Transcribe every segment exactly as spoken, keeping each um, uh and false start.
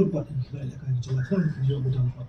jur pat ïa ki lehkai ka jylla khnang ba kin ïoh ba dang pat.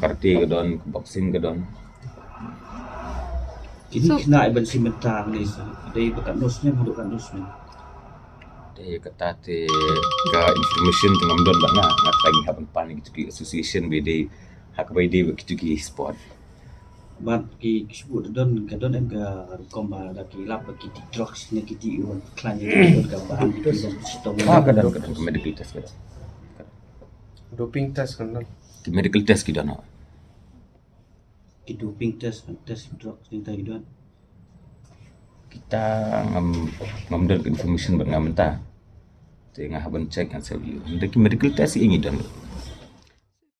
karate ka don, boxing ka don. Kini kena iban si mentang ni sa. Dei ba kat nos ni, madu kat nos ni. Dei kata te ka information te ngam don ba nga, nga trai ngi hap ban pan kitu ki association ba dei, ha kaba dei ba kitu ki sport. Ban ki, ki sport don, ka don em ka rukom ba da ki lap ba ki ti drugs ne ki ti iwan klan ne ki don ka ba ki don sitong. Ah, ka don, ka don, ka medical test ka don. Doping test ka don. Ki medical test ki don. Ki doping test, test drugs ni ta ki don. Kita ngam, ngam don information ba ngam ta. Te nga hap ban check ngan sa view. Nda ki medical test i ngi don.